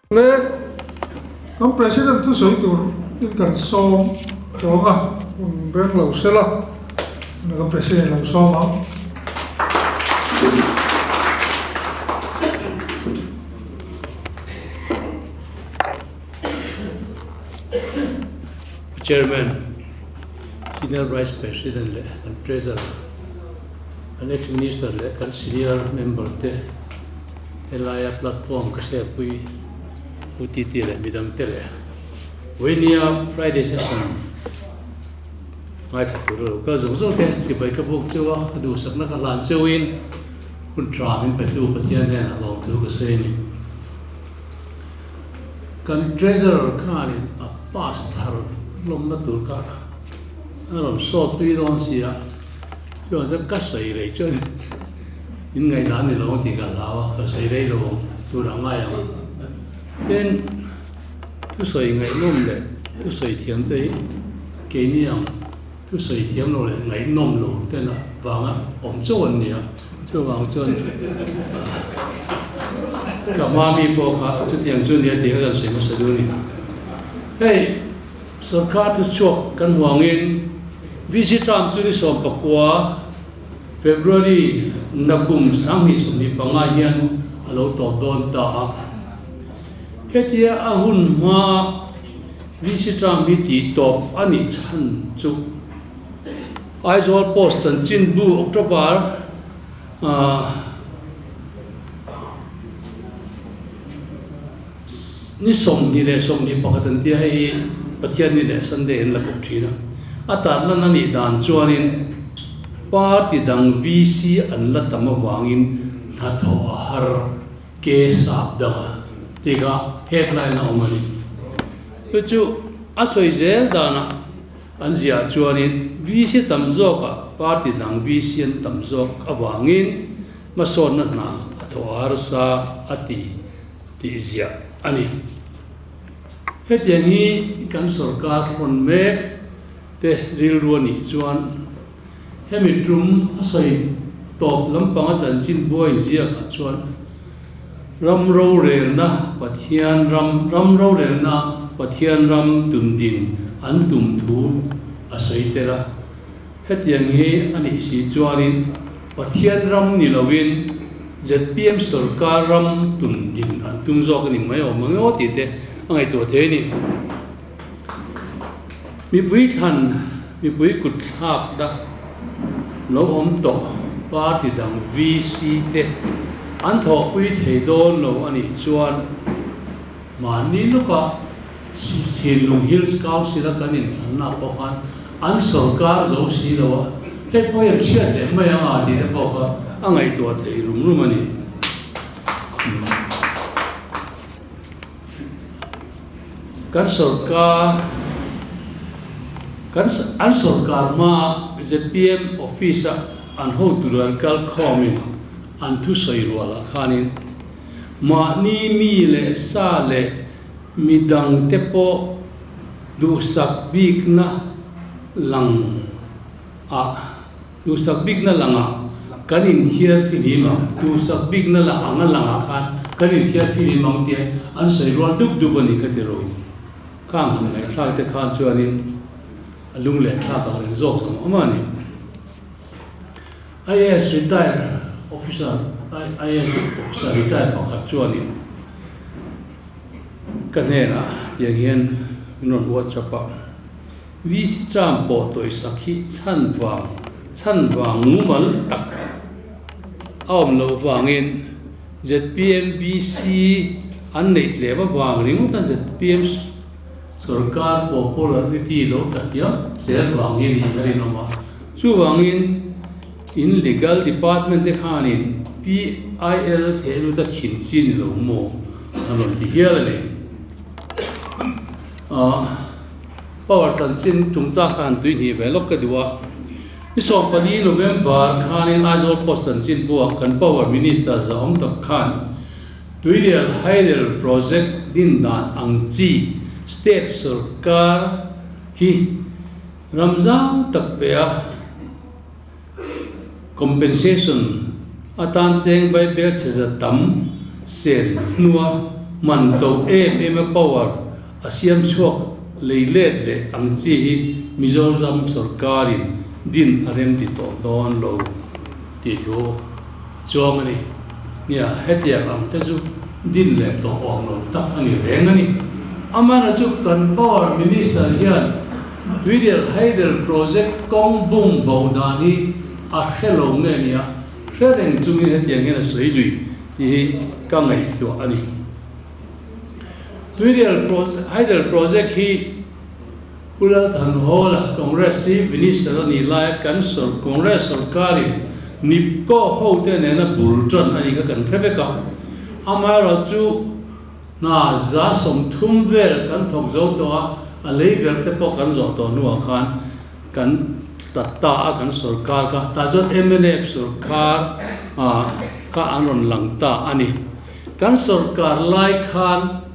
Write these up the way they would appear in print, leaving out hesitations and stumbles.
Le kan President thusawi tur in kan sawm tawng a, hun reng lo sela kan President lo sawm ang. Chairman, Senior Vice President leh kan Treasurer, kan Ex-Minister leh kan Senior Member te helaia platform ka share pui Pu Titi leh midang te leh Vawinia Friday session ngaithla tur a lo kal zawng zawng te chibai ka buk cheu a, ka duhsakna ka hlan cheuin hun tha min petu Pathian hnenah lawmthu ka sawi a ni. Kan Treasurer khanin a pass thar lawmna tur kha a rawn sawt tui dawn si a, chuan chuan ka sawi rei chuan in ngaihdan ni lo ang tih ka hlau a, ka sawi rei lo ang tur a ngai ang. Tin, thusawi ngaihnawm leh thusawi thiam te hi keini ang thusawi thiam lo leh ngaihnawm lo ten a vanga awm chauh an ni a, chuvang chuan ka mami pawh kha chutiang chu nia tih kha kan sawi hmasa duh a ni. Hei sorkar thuchhuak kan huangin VC term chu ni 19 February nakum 2025 hian a lo tawp dawn ta a, hetia a hun hmaa VC term hi tih tawp a nih chhan chu Aizawl Post chanchinbu October ni 21 an tia hei hi Pathianni leh Sunday an la kawp thin a, a tarlan a nih dan chuanin party dang VC an la tam avangin hnathawh a har ke sap dang a tih kha headline a awm a ni. Chu chu a sawi zel danah an ziah chuanin VC tam zawkah party dang VC an tam zawk avangin hmasawnna hna a thawh a harsa a ti tih ziah a ni. Hetiang hi kan sorkar hawn mek te rilru a nih chuan hemi tum a sawi tawp lampanga chanchin buai ziakah chuan ram rorelna Pathian ram ram rorelna Pathian ram tundin an tum thu a sawi tel a. Hetiang hi a nih si chuanin Pathian ram ni loin zpm sorkar ram tum din an tum zawk a ni mai awm ang emaw tih te a ngaihtuah thei a ni. Mipui thlan, mipui kut thlakna lo awm tawh party dang VC te an thawhpui thei dawn lo a nih chuan mahni lawkah Thinlung Hills Council a kan inthlanna pawh khan an sorkar zo si lo a, hei pawh hi an hriat leh mai ang a tih te pawh kha a ngaihtuah thei rum rum a ni. Kan sorkar kan an sorkar hmaa zpm office a an hotu an kal khawmin an thusawi rualah khanin mahni mi leh sa leh Midang te pawh duhsak bikna lang ah duhsak bikna langah kan inthiar fihlim ang, duhsak bikna lang anga langah khan kan inthiar fihlim ang tia an sawi rual dup dup a ni ka ti ro. Khang han ngaihthlak te khan chuanin a lung leh thlak ang reng zawk zawng awm a ni. IAS retire officer IAS officer retire pakhat chuanin Ka hnenah tiang hian min rawn WhatsApp a, VC term pawh tawisak hi chhan vang chhan vang mumal tak a awm loh vangin zpm VC an neih tlem avang ringawt a zpm sorkar popularity lo tla hniam zel vang hi a ni a rinawm a. Chuvangin in legal department te khanin PIL thehlut a khin chi ni lo maw an rawn ti hial a ni. Ahh power chanchin chungchang khan tui hnih ve lawk ka duh a. Ni 14 November khanin Aizawl Post chanchin buah kan power minister zahawm tak khan Tuirial Hydel project din dan ang chi state sorkar hi Ram zau tak pe a compensation atan cheng vai bel chhe za tam sen hnua. man to em em a power a siam chhuak lei let leh ang chi hi Mizoram sorkarin din a rem ti tawh dawn lo tih thu chuang a ni. Nia, hetiang ang te chu din leh tawh awm lo tak a ni reng a ni. Amaherawhchu kan Power Minister hian Tuirial Hydel Project kawng bung bo dan hi a hre lo nge nia, hre reng chungin hetiang hian a sawi lui tih hi ka ngaihtuah a ni. Tuirial Hydel Project hi Pu Lalthanhawla Congress Chief Minister a nih laia kan sawr Congress sawrkarin Nipco hote nena bul tan a nih kha kan hre vek a. Amaherawhchu hna 30% vel kan thawk zo tawh a, a lei ber te pawh kan zawh tawh hnuah khan kan tat ta a kan sawrkar kha tah chuan mnf sawrkar kha an rawn lang ta a ni. Kan sawrkar lai khan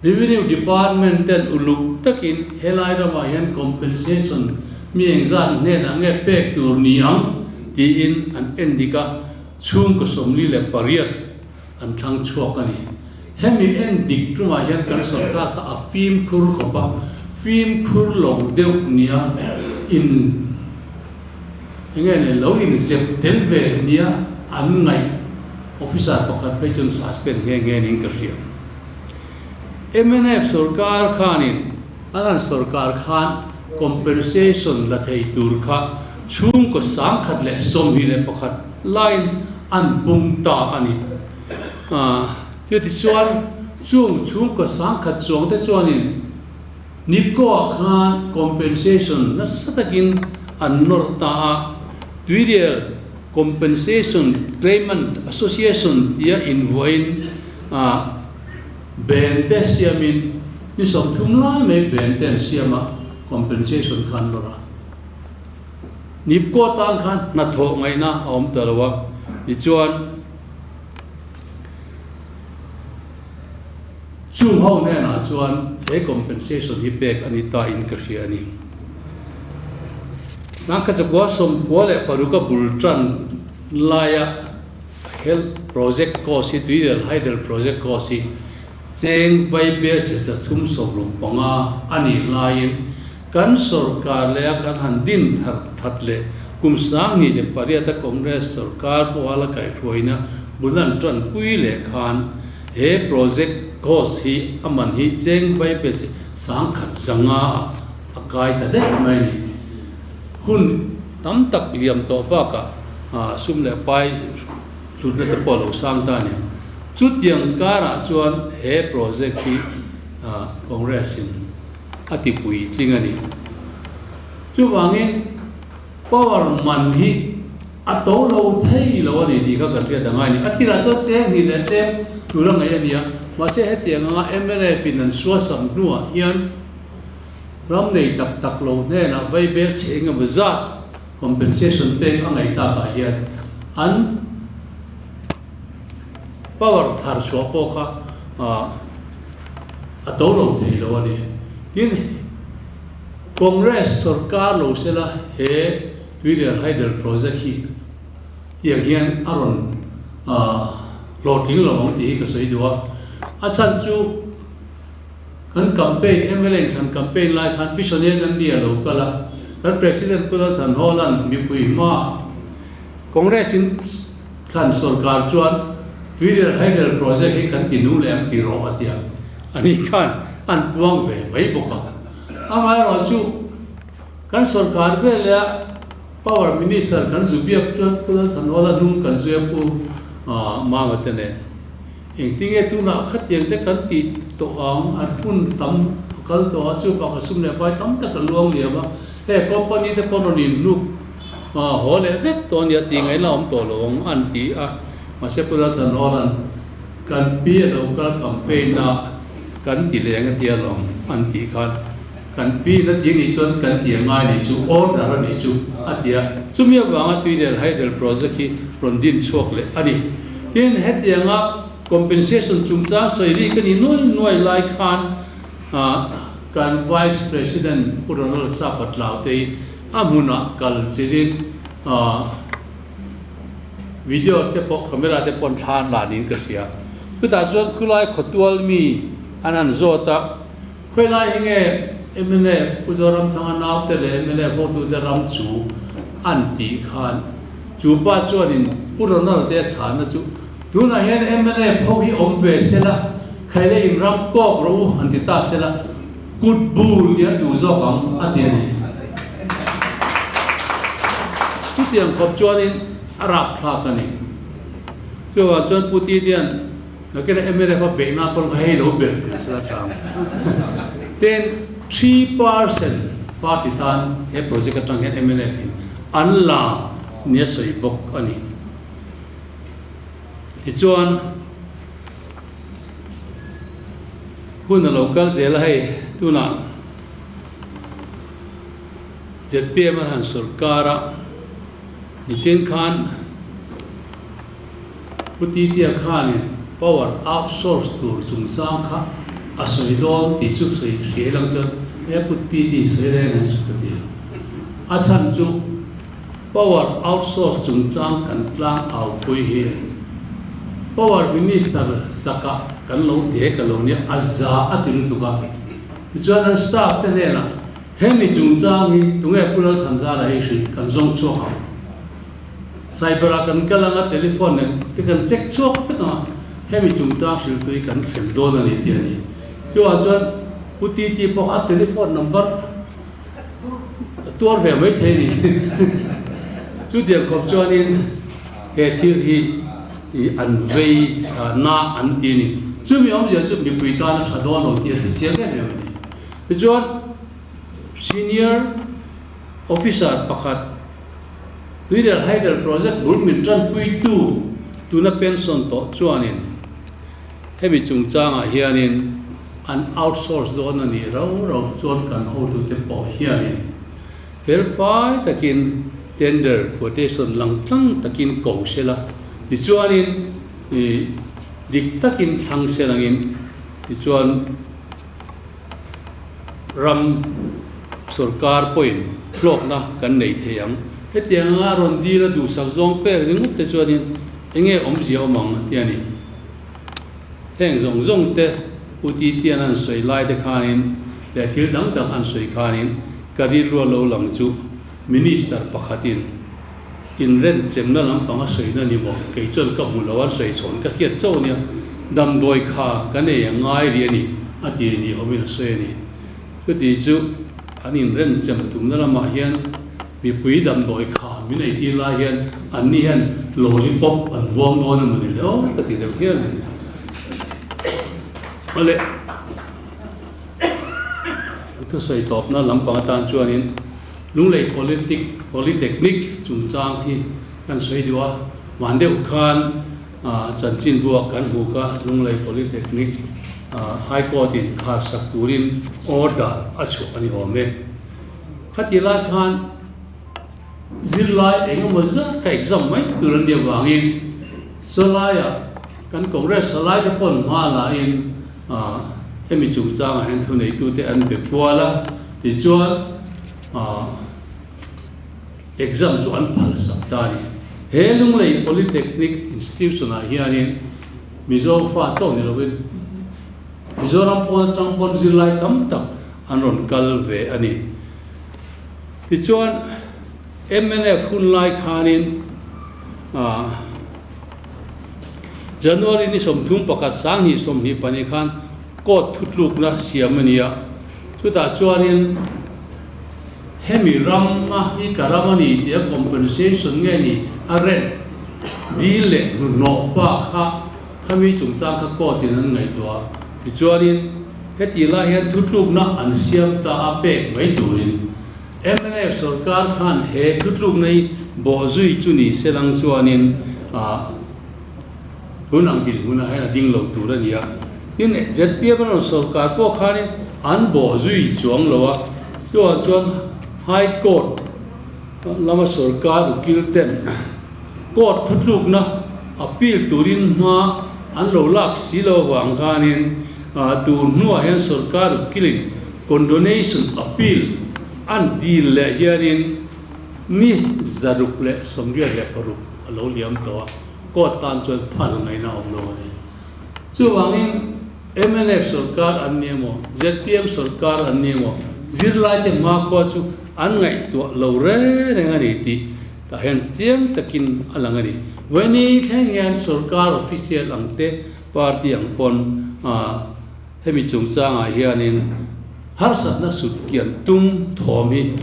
Revenue Department ten uluk takin helai ramah hian compensation mi engzat hnenah nge pek tur ni ang tiin an en dik a, chhungkaw 48 an thlang chhuak a ni. Hemi en dik tumah hian kan sawrkar kha a fimkhur khawp a, fimkhur lo deuh nia in enge nei lo inzep tel ve nia an ngaih officer pakhat phei chuan suspend nghe nghe niin ka hria. Mnf sorkar khanin an han sorkar khan compensation la thei tur kha chhungkaw 121 laiin an pung ta a ni. Chutichuan chung chhungkaw 1000 chuang te chuanin Nipco ah khan compensation nasa takin an nawr ta a, Tuirial Compensation Claimant Association tia invuahin ben te siamin ni 30 lai mai ben te an siam a, compensation kha an nawr a. Nipco tan khan hnathawh ngaihna a awm ta lo a, tichuan, Chung ho hnenah chuan he compensation hi pek a ni ta in ka hria a ni. 1996 a bul tan laia health project cost hi Tuirial Hydel Project cost hi cheng vai bel se 365 a nih laiin kan sorkar leh a kan han din thar that leh kum 2008 a Congress sorkar pawha la kaihhruaina bul an tanpui leh khan He project cost hi a man hi cheng vai pe che 1100 ah a kai ta daih mai a ni. Hun tam tak liam tawh bakah sum leh pai hlutna te pawh a lo sang ta a ni. Chutiang karah chuan he project hi Congress in a ti puitling a ni. Chuvangin power man hi A to lo thei lo a ni tih kha kan hriat a ngai a ni. A thil ah chuan cheng hnih leh tlem tur a ngaih a ni a, mahse hetiang anga mnf in an suasam hnuah hian ram nei tak tak lo hnenah vaibel chhe engemaw zat compensation pek a ngaih takah hian an power thar chhuah pawh kha a to lo thei lo a ni. Tin, Congress sorkar lo sela he Tuirial Hydel Project hi tiang hian a rawn hlawhtling lo ang tih hi ka sawi duh a. A chhan chu kan campaign, mla in thlan campaign lai khan Pi Sonia Gandhi a lo kal a, kan President Pu Lal Thanhawla'n mipui hma Congress in thlan sorkar chuan Tuirial Hydel Project hi kan ti nung leh ang ti rawh a ti a, ani khan an puang ve mai bawk a. Amaherawhchu Kan sorkar veleh Power Minister kan zu biak chuan Pu Lalthanhawla hnung kan zui a Pu Mama te nen. Engtinge tunah khatiang te kan tih tawh ang, an hun tam a kal tawh a, chu bakah sum leh vai tam tak a luang liam a, hei company te pawh rawn inhnuk haw leh vek tawh a nia tih ngaihna a awm tawh lo ang an ti a, mahse Pu Lalthanhawla'n kan pi a lo kal campaign a kan ti leng a tia lawm an tih khan. Kan pi na ti nih chuan kan ti a ngai nih chu, order a nih chu a ti a. Chumi avanga Tuidel Hydel Project hi rawn din chhuak leh a ni. Tin, hetianga compensation chungchang sawi ri ka ni nuai nuai lai khan kan Vice President Pu Ronald Sapatlau te hi a hmunah kal chilhin video te pawh camera te pawh an thla an la niin ka hria. Chutah chuan khulai khawtual mi an han zawt a, Khawilai hi nge mnf Pu Zoramthanga naute leh mnf hotute ram chu an tih khan chu pa chuanin Pu Ronald te a chhanna chu tunah hian mnf ho hi awm ve sela, khaile in ram kawk rawh u an ti ta sela, kut bul nih an duh zawk ang a ti a ni. Chutiang khawp chuanin a rapthlak a ni. Chuvang chuan Pu Titian Nakina mnf a beihna pawn kha hei lo ber tih sela tha ang. Tin, 3% party tan he project atang hian mnf in an la nia sawi bawk a ni. Tichuan, hun a lo kal zel a hei tunah zpm an han sawrkar a, nichin khan Pu Titia khanin power outsource tur chungchang kha a sawi dawn tih chu sawi hria ilang chuan he Pu Titi sawi reng reng chu ka ti a. A chhan chu power outsource chungchang kan tlang au pui hi power minister zakah kan lo dek a lo nia a za a ti lutuk a. Tichuan an staff te hnenah hemi chungchang hi tunge Pu Lalthanzara hi hrilh kan zawng chhuak ang. Cyber ah kan kal anga telephone nen te kan check chhuak vek anga hemi chungchang hrilhtui kan hrem dawn a ni tih a ni. Chuvang chuan Pu Titi pawh kha a telephone number a tuar ve mai thei a ni. Chutiang khawp chuanin he thil hi an vei na an ti a ni. Chumi awmzia chu mipui tan a tha dawn lo tih a ti chiang em em a ni. Tichuan senior officer pakhat Tuirial Hydel Project bul min tanpuitu tuna pension tawh chuanin hemi chungchangah hianin an outsource dawn a nih rau rau chuan kan hotute pawh hianin felfai takin tender quotation lang tlang takin ko sela tichuanin ih dik takin thlang selangin tichuan Ram sorkar pawhin hlawkna kan nei thei ang. Hetiang anga rawn dil a duhsak zawng pek ringawt te chuanin eng nge awmzia awm ang ti a ni. Heng zawng zawng te Pu Titian an sawi lai te khanin leh thil dang dang an sawi khanin ka rilru a lo lang chu Minister pakhatin inrenchemna lampang a sawina ni maw? Kei chuan ka hmu lo a, sawi chhawn ka hriat chauh ania, damdawi kha kan ei a ngai rih a ni, a ti ni awmin a sawi a ni. Chuti chu an inrenchem tumna lamah hian mipui damdawi kha min ei tir lai hian anni hian lollipop an buang dawn emaw ni le aw ka ti deuh hial a ni. Awle, thusawi tawpna lampang atan chuanin. Lunglei Politic Polytechnic chungchang hi kan sawi duh a, van deuh khan chanchin buak kan hmu kha Lunglei Polytechnic High Court in khar sak turin order a chhuah a ni awm e. Khati lai khan zirlai engemaw zat kha exam mai tur an nih avangin chawlaiah kan Congress salai te pawn hma la in hemi chungchangah hian thuneitute an be kual a, tichuan Exam chu an phal sak ta a ni. He Lunglei Polytechnic Institution ah hianin Mizo fa chauh ni lovin Mizoram pawn atang pawn zirlai tam tak an rawn kal ve a ni. Tichuan mnf hun lai khanin January ni 31 2024 khan court thutlukna siam a ni a, chutah chuanin hemi ram a hi ka ram a ni tih a compensation nge ni a rent dil leh hnuhnawh pa kha khami chungchang kha court in an ngaihtuah a, tichuanin heti lai hian thutlukna an siam ta a pek mai turin mnf sorkar khan he thutlukna hi bawhzui chu ni se lang chuanin ah Tun ang dinhmunah hian a ding lo tur a ni a. Tin, zpm a rawn sorkar pawh khanin an bawh zui chuang lo a, chuvang chuan High Court lama sorkar ukil ten court thutlukna appeal turin hma an lo lak si lo avang khanin tur hnuah hian sorkar ukilin condonation appeal an dil leh hianin ni 686 a lo liam tawh a. Court tan chuan phal ngaihna a awm lo a ni. Chuvangin mnf sorkar an ni emaw, zpm sorkar an ni emaw, zirlaite hmakhua chu an ngaihtuah lo reng reng a ni tih tah hian chiang takin a lang a ni. Vawiini thleng hian sorkar official ang te, party ang pawn hemi chungchangah hianin harsatna sut kian tum thawm hi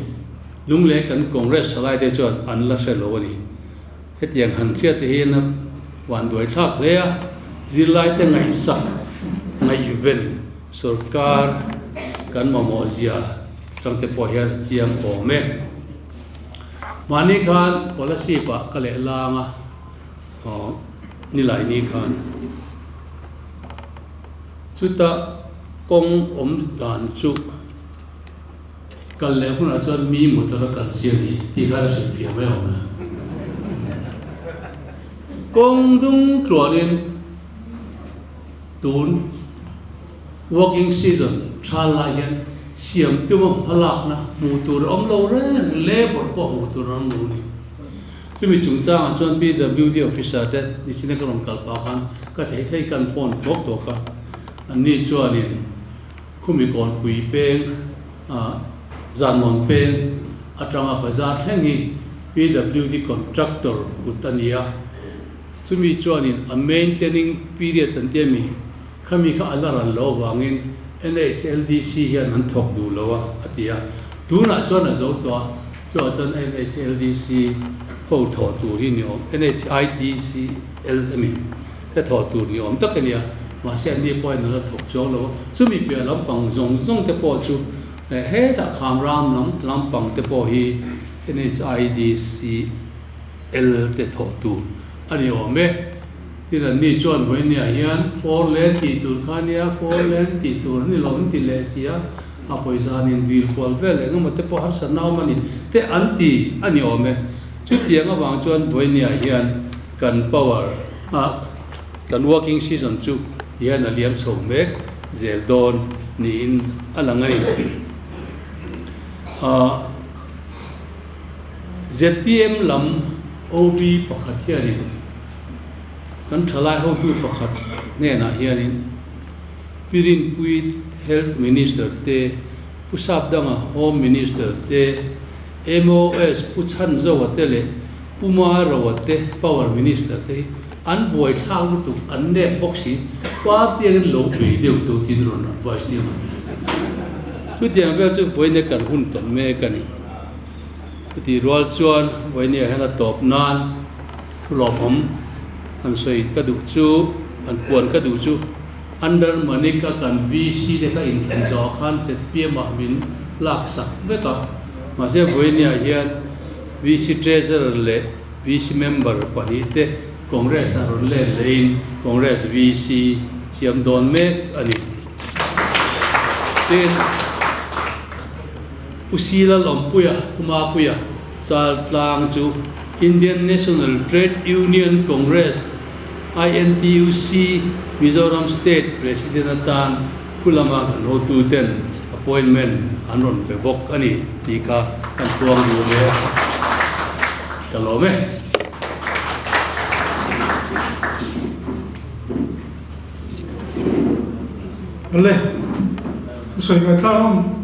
Lunglei kan Congress thalaite chuan an la hre lo a ni. Hetiang han hriat te hian a vanduai thlak hle a, zirlaite ngaihsak, ngaihven sorkar kan mamawh zia changte pawh hian a chiang awm e. Mahni khan Kolasib ah ka leh lang a, aw Nilaini khan chuta kawng awm dan chu Kal leh hunah chuan mi motor a kal chiah ni tih kha la hrilh piah mai awm e. Kawng dung tluanin tun working season thal lai hian siam tuma hmalakna hmuh tur a awm lo reng, labour pawh hmuh tur an awm lo a ni. Chumi chungchangah chuan PWD officer te nichina ka rawn kal pah khan ka thei thei kan phone tawk tawk a, anni chuanin Khumi kawnpui peng Zanmuan peng atanga bazar thleng hi PWD contractor kut a ni a, chumi chuanin a maintaining period an ti a mi, khami kha a la ral lo avangin NHLDC hian an thawk duh lo a, a ti a. Tunah chuan a zo tawh a, chuvang chuan NHLDC ho thawh tur hi ni awm, NHIDCL a mi. Ka thawh tur ni awm tak a nia, mahse an ni pawhin an la thawk chuang lo a, chumi piah lampang zawng zawng te pawh chu hetah kham ram lam lampang te pawh hi NHIDCL te thawh tur a ni awm e. Tin an ni chuan vawinia hian four lane tih tur kha nia, four lane tih tur a ni lo an ti leh si a, a pawisa an indil kual vel eng emaw te pawh harsatna awm a ni te an ti a ni awm e. Chutiang avang chuan vawinia hian Kan power a kan working season chu hian a liam chho mek zel dawn niin a lang a ni. Ahh zpm lam OB pakhat hianin kan thalai hotu pakhat hnenah hianin Pi Rinpuii Health Minister te, Pu Sapdanga Home Minister te, MOS Pu Chhanzoa te leh Pu Maroa te Power Minister te hi an buaithlak lutuk, an nep bawk si, party angin lo bei deuh tawh tiin rawn advice nia maw ni. Chutiang vel chu vawiin kan hun tawn mek a ni. Chutih rual chuan vawiin hian a tawp nan thu lawmawm han sawi ka duh chu, han puan ka duh chu under Manik a kan VC te kha inthlan zawh khan zpm ah min laksak vek a, mahse vawiin hian VC Treasurer leh VC Member pahnihte Congress ah rawn let lehin Congress VC siam dawn mek a ni. Tin, Pu Sila Lawmpuia, Pu Mapuia Chaltlang chu Indian National Trade Union Congress, INTUC, Mizoram State President atan Pu lama kan hotuten appointment an rawn pe bawk a ni tih kha kan puang duh ve a, ka lawm e. Le, sawi ngaihthlak ang.